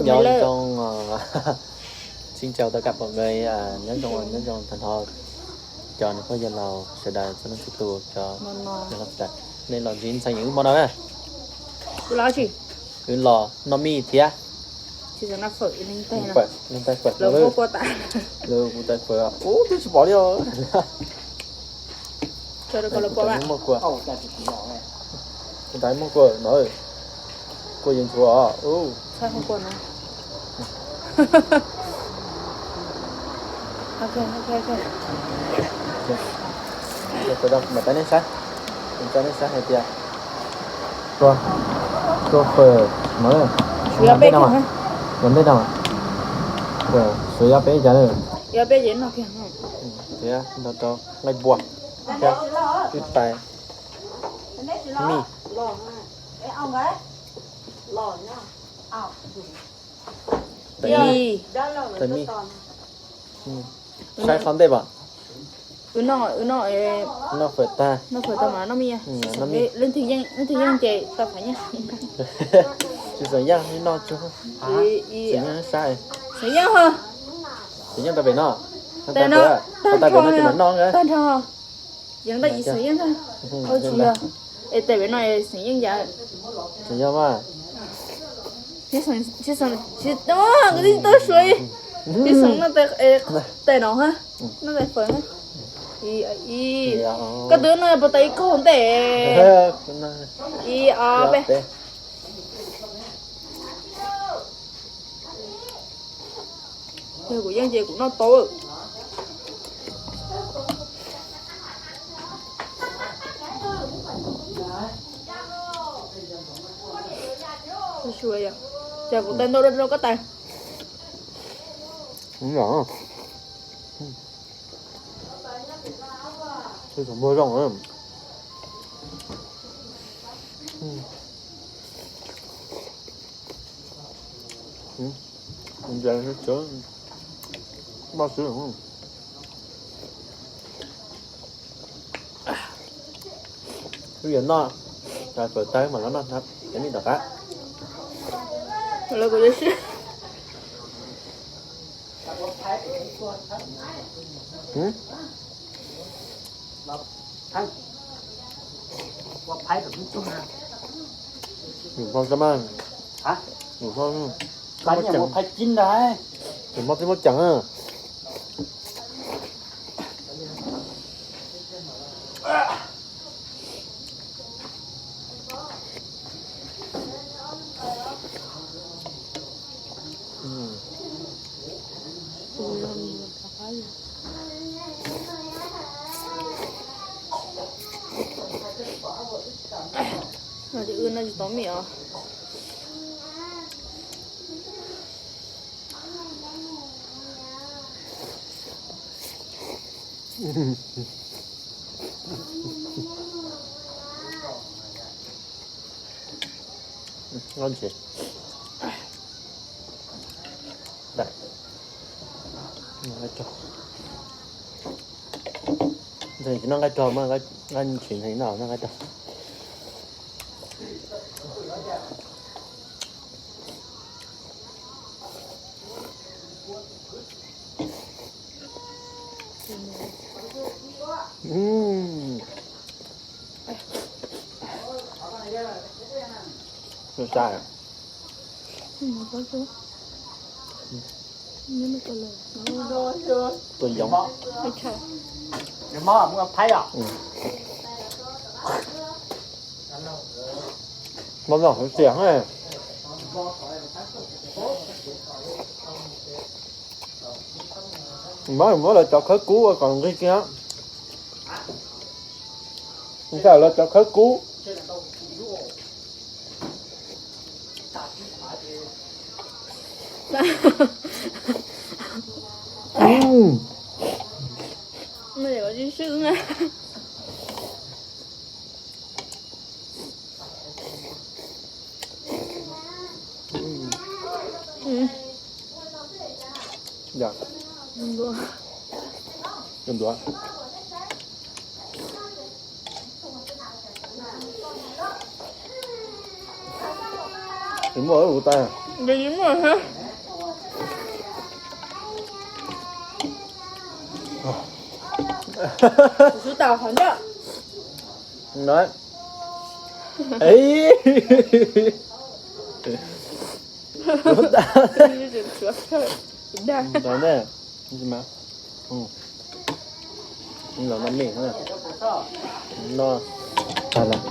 Nyob zoo, xin chào tất cả mọi người, nyob zoo, nyob zoo tag nrho cov niam pog yawg laus sawv daws txhua leej txhua tus, cov niam laus sawv daws. Nej los ntsib ntxhais wb hmo no na. Wb los noj mij thiab. Leej tais fawm, lawv kuv tais fawm, ub twb tsis pom li os. Kuv tais muaj kua, kuv tais muaj kua no, kua yeej ntxhuav os. Kuv tais nej saib, kuv tais nej saib hais tias tua fawm no, ntej no, ntej no, suav yog peb cas na. Thiab nrog rau nqaij npua thiab wb tais mij, tais mij, tais mij. Saib qhov ntej pom. Wb noj, wb noj, noj fawm tag, noj fawm tag mas noj mij. Leej twg yeej ces tau pham nyiaj. Tsis xeem yeej noj tsuag, xeem yeej saib, xeem yeej ho, xeem yeej tau pem no, tag no, tag pem no ces mam noj. Tag nrho yeej tau ib xeem yeej ntag. Tsis yog, es tais pem no xeem yeej yam, xeem yeej mas, tsis xeem, tsis tau suav, tsis xeem noj tais no ha, noj tais fawm ha. Koj twb noj puas tau ib kaug ntej? Ib ob peb. Yog kuv yeej ces kuv noj tau. Cas kuv tais ntau dua rau koj tais. Muag zoo. Moj xwb. Wb yuav noj, tais fawm tag mam los noj tais mij tom qab. Nws ho, nws ho, nws ho twb muab ceev. Wb noj tsis tau mij os. Noj nqaij rog mas, nqaij tsis noj, noj nqaij rog. Tua yoov. Mov no hov tias, mov muab lawv cov khawb kub ua kom nqig kiag. Ntshe lawv cov khawb kub. Tsis muaj kuv tais. Nka yim muaj ha. Xub tau qhov ncauj. Nói. Ê. Lub da. Lub da. Lub da. Lov no me no. Tag lawm.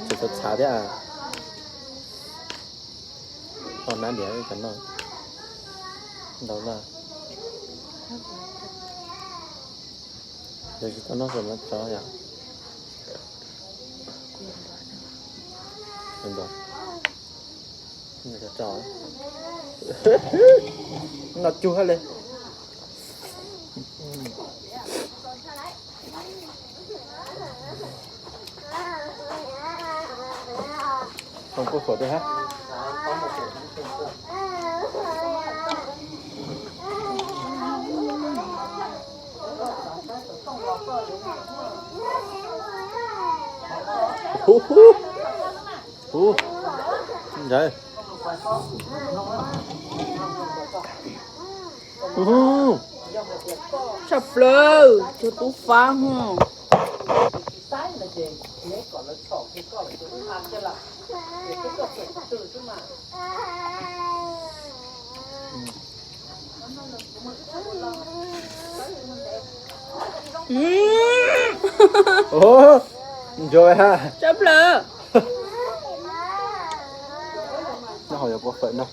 Tsis txav thiab. Tau nab diav cov no. Ntau na. Yog tsis tau noj ces mam tso yom. Ntau. No cug hab li. Không có phổi đây hả? Hú hú. Hú. Ntsais. Hú hú. Tshaj plaws, cog tub fab hwj. Ua, ntsais ha. Tshaj plaws. Noj hauv yuav pua fawm no.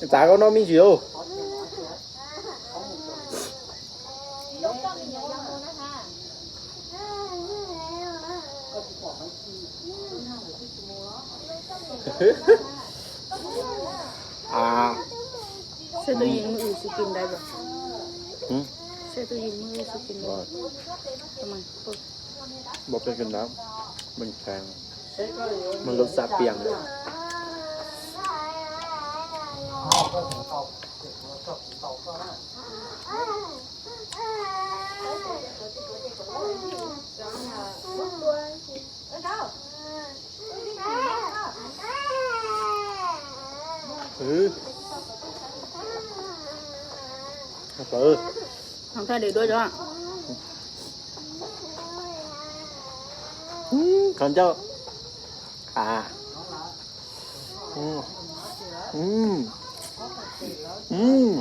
Txav koj noj me ntsis lauj. Saib tus yeej muaj ib xwb kis ntawd. Saib tus yeej muaj ib xwb kis ntawd. Bột pia kis ntawd, bình thường, mà lụm xạ piang. Thằng thay để đuôi cho. Còn đâu? À. Ừ. Ừ. Ừ.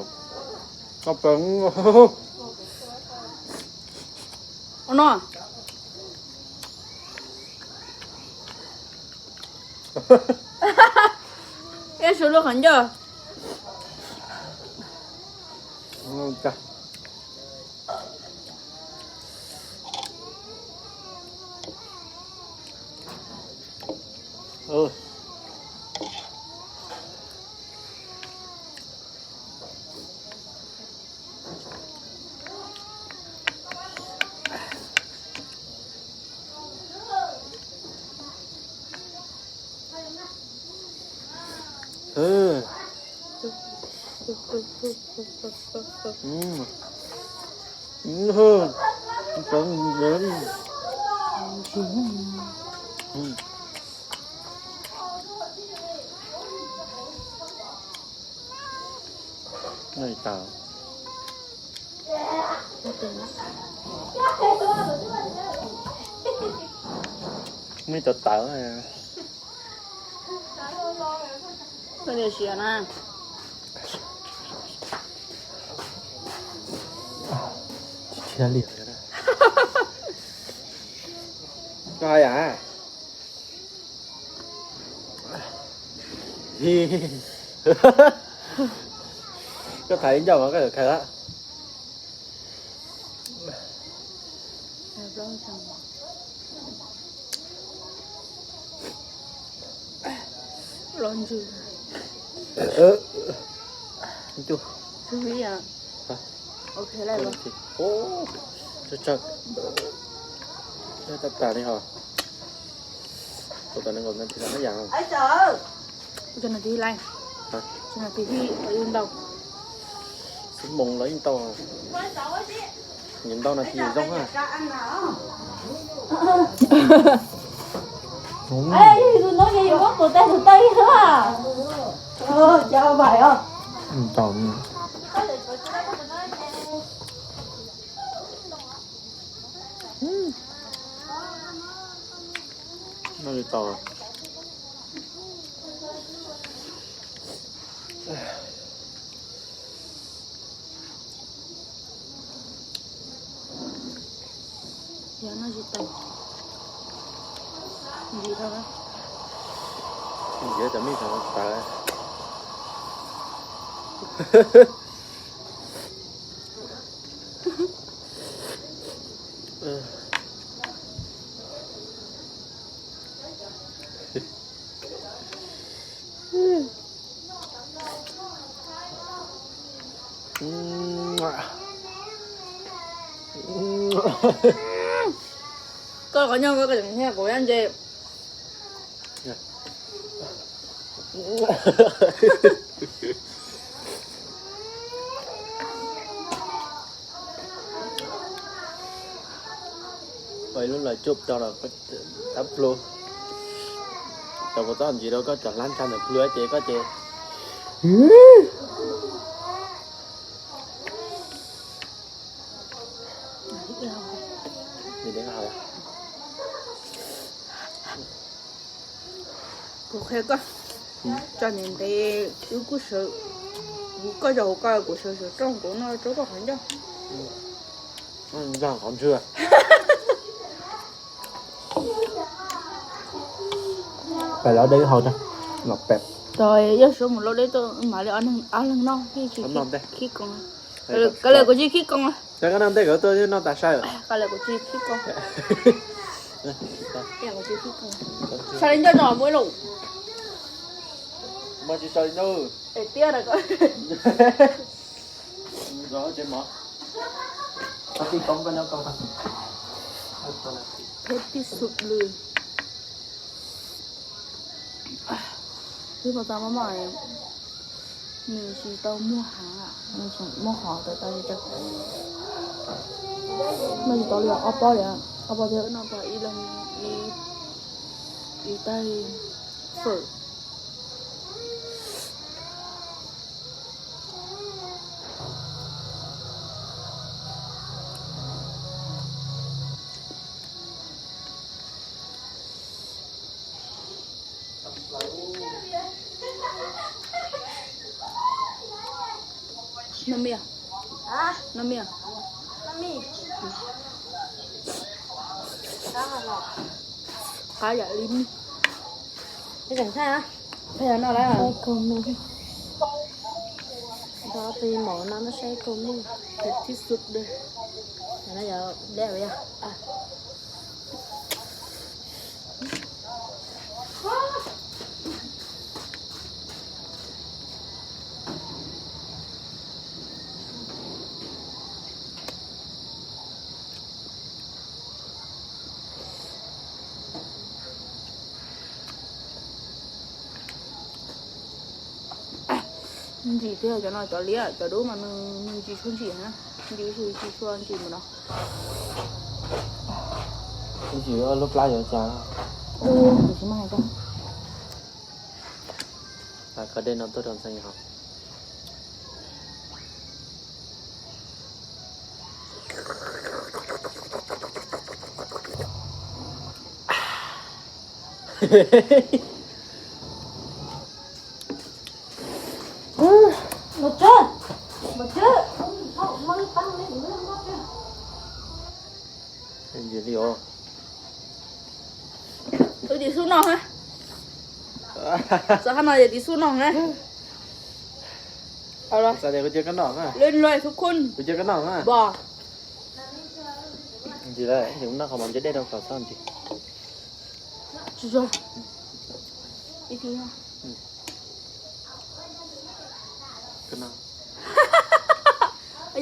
Có phần. Ua no. Ib suav luaj qhov ncauj. Muaj cov tawv. Koj niam siav na. Koj hais yam. Koj thaiv ib ncauj mas koj yuav khaws lawm. Los ntsws. Ntsws. Ntsws ib yam. Ok, lawm los. Tsawg tsawg. Tas tas li ho. Ua tas nees nkaum nas this los haj yam. Ua tas nas this li. Hais tas nas this thiaj li ntau. Xib moos los yeej tau. Nws ntau nas this zoo ha. Tus no ces yus muab tus tes tus taw li na. Cov vais os. Noj li tau. Yog noj tsis tau, ntxiv dhau. Ntxiv cov mij tawv. Koj qhov nyob koj tseem hnia kuv ntse. Ua ib lub lais cuaj rau los tab plhu. Cov kuv txob ntsis rau koj cov hlab ntsha ntawm plhu ces koj ces. Kuv qhia koj, tso ntev ntev wb kuj sawv, koj tso hauv koj kuv sawv sawv rooj kuv noj rau koj qhov ncauj. Qhov ntswg. Pem los dej haus tso, los pem. Yog suav mus loj deb tuaj mam li ob leeg noj thiaj tsis khib koos. Kav liam kuv tsis khib koos. Koj noj ntej koj tuaj noj tas sai. Kav liam kuv tsis khib koos. Kav liam kuv tsis khib koos. Sai li ncauj no muaj ib lus. Mas tsis sai li ncauj. Es tiab na koj. Tsis mov. Koj khib koos koj nyob koj. Phem tib xub lw. Twb pom tau maj maj, nws tsis tau muag hav, nws tseem muag hov tawm tas li cas. Noj tsis tau li os, ob pob li, ob pob thiab. Noj tau ib leeg ib, ib taig fawm. Noj mij, noj mij. Qab yam li mij. Peb yog noj lawm. Peb mov no saib kaug mij. Phem tib xub lw. Ntsim thiab cov no cov liab cov dub mas nws tsis tshua ntsim na, ntsim tsis tshua ntsim mus no. Ntsim lub plab yuav cas. Ntsim tsis mag hais koj. Koj dej no tuaj rau ntxhee haus. Ntsim li os. Tus tim xub no ha. Xav hab no yog tim xub no na. Xav tias kuv cia koj noj na. Lwm lwm xub khun. Kuv cia koj noj na. Ntsim lawm, noj qhov mov ntse dej rau kom txhob ntsim.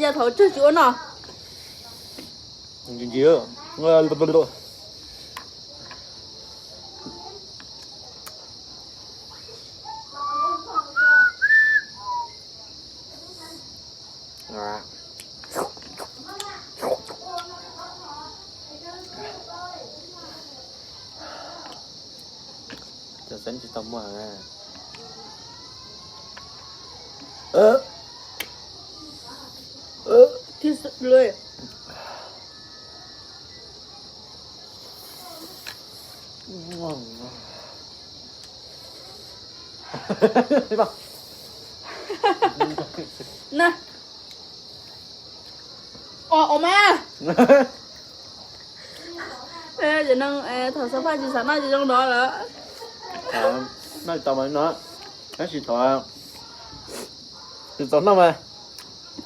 Yog thaum tsawg tsis ua noj. Ntsim ntsim. Xeeb tsis tau muaj. Thiab lawm. Na. Ua mas. Cov neeg thaum xav phaj tsis xav noj ces zoo no lawm. Noj tau mas no, tab sis thaum tsis txaus noj mas,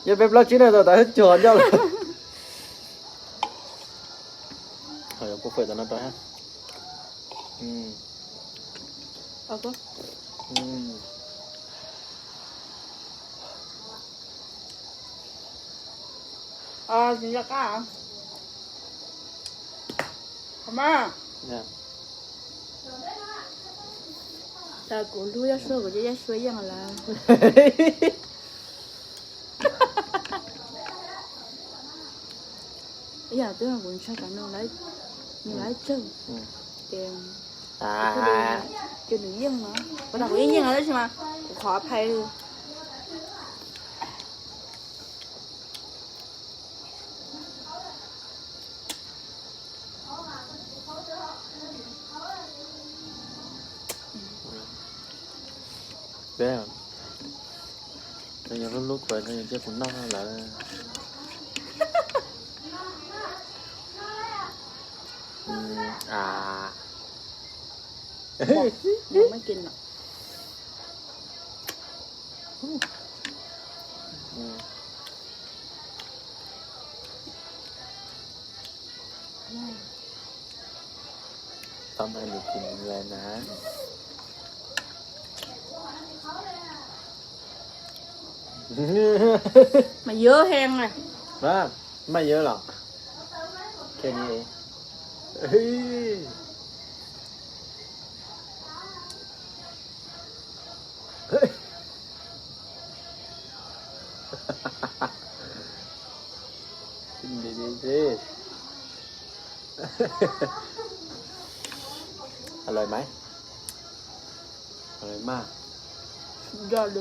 yog peb plaub tsib na tau tas cuag nyob lawm. Kuv fawm tas no rau. Kuv hlub Yaj Suav, kuv cov Yaj Suav yeej lawm. Yam twb kuv ntshai tsam nws laiv tsawg, ces nws yeej no, kuv yeej yeej no tab sis mas kuv qhov phais. Peb, yog lub lub kuv no yog cia kuv noj lawm. Tau mas nws tsis lawm na. Mas yawg heev na. Mas yawg los. Lawm mas. Lawm mas. Li ntawd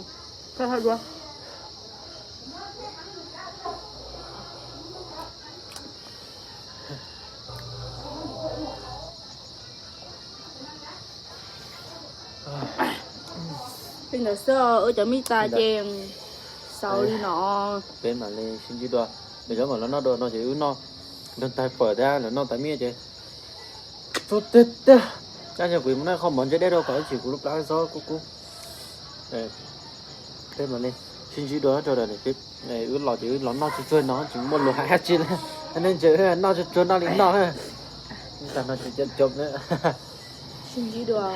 xwb, wb cov mij tas ces xaus li no. Peb mam li sib ntsib dua, nws cov mam los noj dua no ces wb noj nrog tais fawm thiab los noj tais mij ces txog tiag tiag. Tab sis kuv mus noj qhov mov ntse deb rau kom ib chim kuv lub plab xob kub kub. Peb mam li sib ntsib dua rau wb los ces wb los noj tsuag tsuag no tsis muaj lus hais dab tsi li. Nej ntsia wb noj tsuag tsuag noj li noj. Tag no ces cov cov na. Sib ntsib dua.